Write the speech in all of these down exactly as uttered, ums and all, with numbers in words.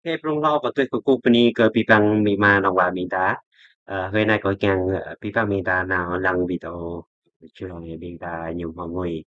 Ơ, prong lo kơ tui kơ kŭp ni kơ pĭ păng mĭ ma nong wa mĭ ta. Ơ, hơi nai kơ kiăng, ơ, pĭ păng mĭ ta nao lăng video čuh lăng mĭ ta ñu hmâo ngui.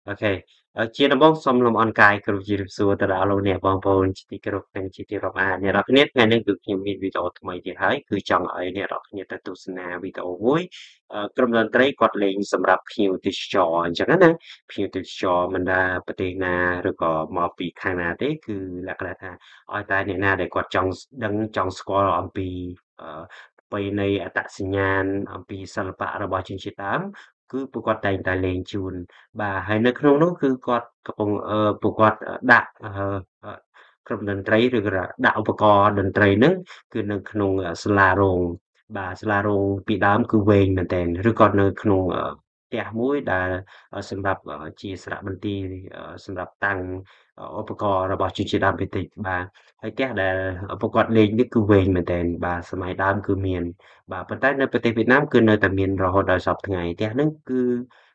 Ôkê. Ơ, či nao ƀơ̆ng sŏm lŏm ôn kai kơ rup či rup su tơdah lu neh ƀơ̆ng ƀơ̆ng či ti kơ rup neng či ti rup a. Neh rŏk neh ngai neng kơ ñu mĭn video tơmai ti hai kơ čang ai neh rŏk neh ta tŭ sơna video ngui. Ơ, krŭm lŏn trei kŏt leng sơmrăp phiu ti čô. Čang anai phiu ti čô mơnda pơtê na rơkâo mâo pi khang na tê kơ lăk lăk ta. Ơi ta neh na dê kŏt čang đăng čang skol ampi, ơ, pơi nai ăt sơñan ampi săl pă rơbâo čin či tam. Kơ pơkŏt tañ ta leng čun. Ba hai nơ khnung nô kơ kŏt kơ pơng, ơ, pơkŏt, ơ, đă, ơ, ơ, krŭm lŏn trei rơkâo đă ƀơ̆ng kơ lŏn trei neng kơ neng khnung, ơ, sla rong. Ba sla rong pi đam kơ weng mơntên. Rơkâo neng khnung, ơ, tiah mui đa, ơ, sơmrăp, ơ, či srăk ƀơ̆ng ti, ơ, sơmrăp tăng, ơ, ƀơ̆ng kơ rơbâo čin či tam pi ti ba. Hai tiah đa, ơ, pơkŏt leng nê kơ weng mơntên ba sơmai đam kơ mĭn. Ba pơtê nê pơtê Việt Nam kơ nê ta mĭn rơhôt đa sŏp tơngai tiah neng kơ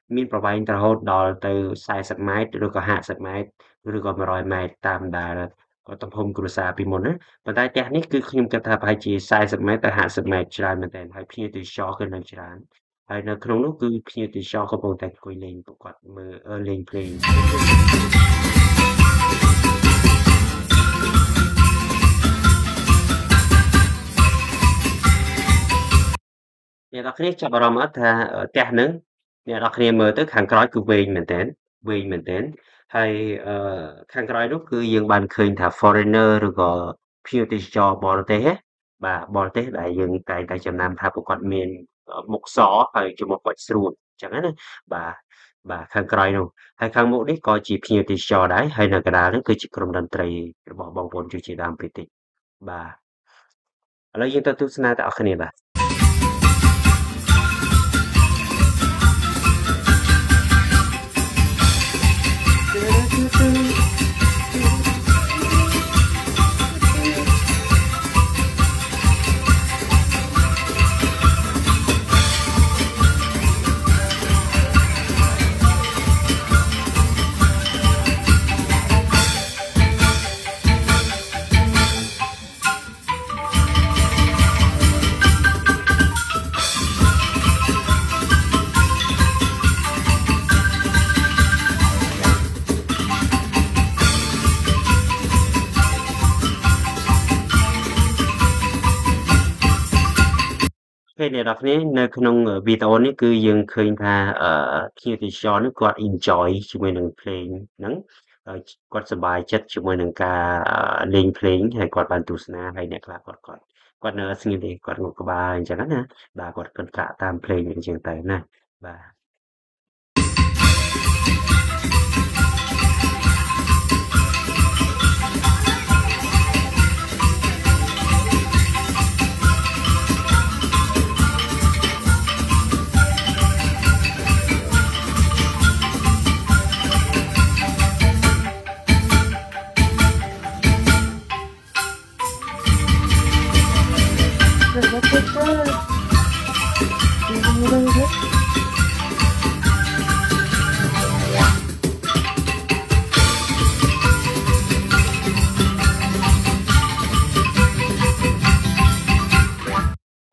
mĭn pơwai rơhôt đa tơ sai săt met, rơkâo ha săt met, rơkâo mơroi met tam đa, ơ, tơm hôm kru sa pi môn nê. Pơtê tiah nê kơ khñum kơ ta pơhai či sai săt met, tơ ha săt met črai mơntên. Hai phiu ti čô kơ neng črai. Hai nơ khnung nô kơ phiu ti čô kơ pơng tê kơ leng pơkŏt mơ, ơ, leng pleng. Neh rŏk neh čăp rŏm ăt ha, ơ, tiah neng. Neh rŏk neh mơ tơ khang kroi kơ weng mơntên, weng mơntên. Hai, ơ, khang kroi nô kơ yơ̆ng ƀan khơi ta foreigner rơkâo phiu ti čô ƀôl tê hê. Ba ƀôl tê đa yơ̆ng tai tai čăm nam ta pơkŏt mĭn, ơ, mŭk sô, hai čăm mŭk kŏt srun. Čang anai, ba, ba khang kroi nô. Hai khang mŭk nê kơ či phiu ti čô đa, hai nơ kơ đa nê kơ či krŭm lŏn trei, rơbâo ƀơ̆ng ƀơ̆ng ču či tam pi ti. Ba. Ơ, lơ yơ̆ng ta tŭ sơna ta ôk nê ba. Ôkê, neh rŏk nê, nơ khnung, ơ, video nê kơ yơ̆ng khơi ta, ơ, phiu ti čô nê kŏt enjoy čơmơi neng pleng neng, ơ, kŏt sơbai čăt čơmơi neng ka, ơ, leng pleng, hai kŏt ƀan tŭ sơna, hai neh kla kŏt kŏt. Kŏt nơ sơngi dê, kŏt ngŏ kơ ba, čang anai, ba kŏt kơntră tam pleng, čang tai nê, ba.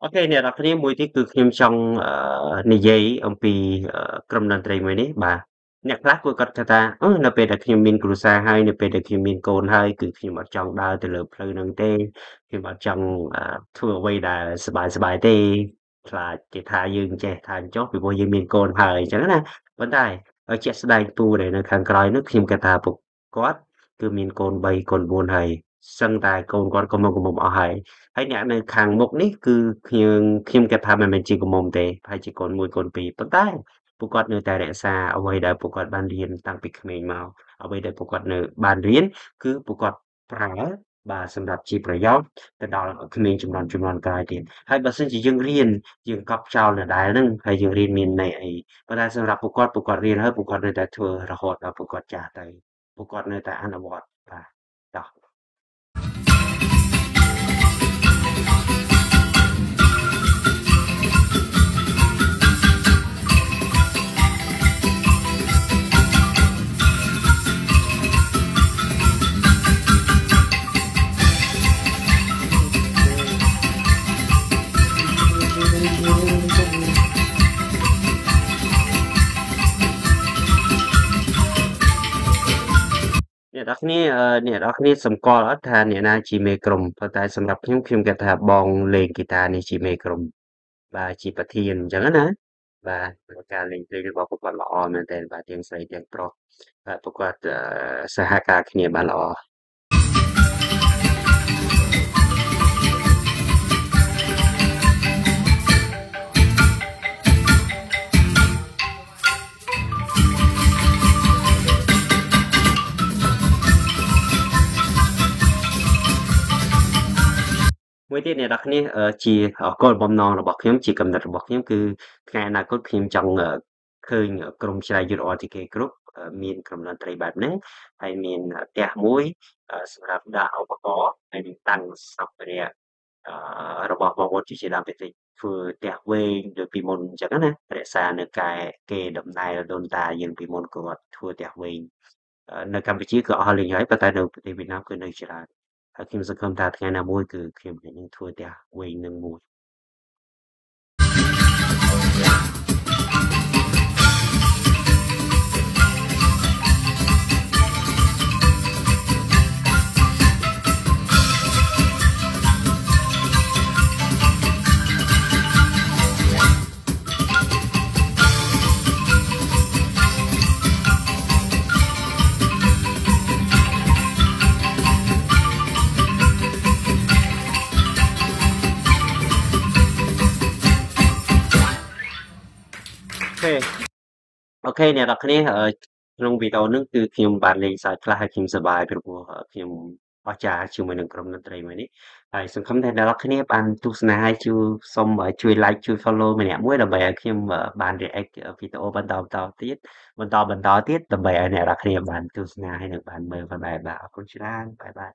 Ôkê, neh rŏk nê, mui ti kơ khñum čong, ơ, nê yai, ampi, ơ, krŭm lŏn trei mơi nê, ba. Neh kla kơ kŏt kơ ta, ơ, nơ pê đa khñum mĭn kru sa hai, nơ pê đa khñum mĭn kôn hai, kơ khñum ăt čong đa tơ lơ plư neng tê, khñum ăt čong, ơ, thua wai đa sơbai sơbai tê, kla či tha yơ̆ng či tha čô, pi ƀuh yơ̆ng mĭn kôn hai, čang anai, pơtê, ơ, či sơdai pô đe nơ khang kroi nô khñum kơ ta pơkŏt, kơ mĭn kôn bai kôn ƀôn hai. Sơng tai kôn kŏt kơ mông kơ mông ôh hai. Hai neh nơ khang mŭk nê kơ khñum, khñum kơ ta mơ̆n či kơ mông tê, hai či kôn mui kôn pi. Pơtê, pơkŏt nơ tai rĕ sa, awai đa pơkŏt ƀan riêng tăng pi khmêñ mâo. Awai đa pơkŏt nơ ƀan riêng, kơ pơkŏt pra, ba sơmrăp či prơyong, tơdal khmêñ čơmrăn čơmrăn krai tê. Hai ba sơng či yơ̆ng riêng, yơ̆ng kăp čal nơ đa neng, hai yơ̆ng riêng mĭn nai ai. Pơtê sơmrăp pơkŏt, pơkŏt riêng hai, pơkŏt nơ tai thua rơhôt, ba pơkŏt čah tai. Pơkŏt nơ ta ăn award. Ba. Dah. អ្នកនរគ្នា, អឺ, អ្នកនរគ្នាសម្គាល់អត់ថាអ្នកណាជាមេក្រុម? ប៉ុន្តែសម្រាប់ខ្ញុំ, ខ្ញុំគិតថាបងលេងហ្គីតានេះជាមេក្រុម, បាទ, ជាប្រធានអញ្ចឹងណា. បាទ, ការលេងភ្លេងរបស់ពួកគាត់ល្អមែនទែន, បាទ, ទាំងស្រីទាំងប្រុស, បាទ, ពួកគាត់, អឺ, សហការគ្នាបានល្អ. មួយទៀតអ្នកនរគ្នា, អឺ, ជា, អឺ, គោលបំណងរបស់ខ្ញុំ, ជាគំនិតរបស់ខ្ញុំ, គឺថ្ងៃអនាគតខ្ញុំចង់, អឺ, ឃើញ, អឺ, ក្រុមច្នៃយុទ្ធ អរ ឌី កេ គ្រុប, អឺ, មានក្រុមតន្ត្រីបែបនេះ, ហើយមាន, អឺ, ផ្ទះមួយ, អឺ, សម្រាប់ដាក់ឧបករណ៍, ហើយនឹងតាំងសម្ភារៈ, អឺ, របស់បងប្អូនជនជាតិដើមភាគតិចធ្វើផ្ទះវែងដូចពីមុនអញ្ចឹងណា, រក្សានូវកេរដំណែលដូនតាយើងពីមុនគាត់ធ្វើផ្ទះវែង. អឺ, នៅកម្ពុជាគឺអស់លីងហើយ, ប៉ុន្តែនៅប្រទេសវៀតណាមគឺនៅច្រើន, ហើយខ្ញុំសង្ឃឹមថាថ្ងៃណាមួយគឺខ្ញុំនឹងធ្វើផ្ទះវែងនឹងមួយ. អូខេ, អូខេ, អ្នកនរគ្នា, អឺ, ក្នុងវីដេអូហ្នឹងគឺខ្ញុំបានលេងសើចខ្លះហើយខ្ញុំសប្បាយ, ព្រោះ, អឺ, ខ្ញុំអស្ចារ្យជាមួយនឹងក្រុមតន្ត្រីមួយនេះ, ហើយសង្ឃឹមថាអ្នកនរគ្នាបានទស្សនាហើយជួយ, សូម, អឺ, ជួយ like, ជួយ follow ម្នាក់មួយដើម្បីឲ្យខ្ញុំ, អឺ, បាន react, អឺ, វីដេអូបន្តបន្តទៀត, បន្តបន្តទៀតដើម្បីឲ្យអ្នកនរគ្នាបានទស្សនាហើយនឹងបានមើលផងដែរ. បាទ, អរគុណច្រើន, បាយបាយ.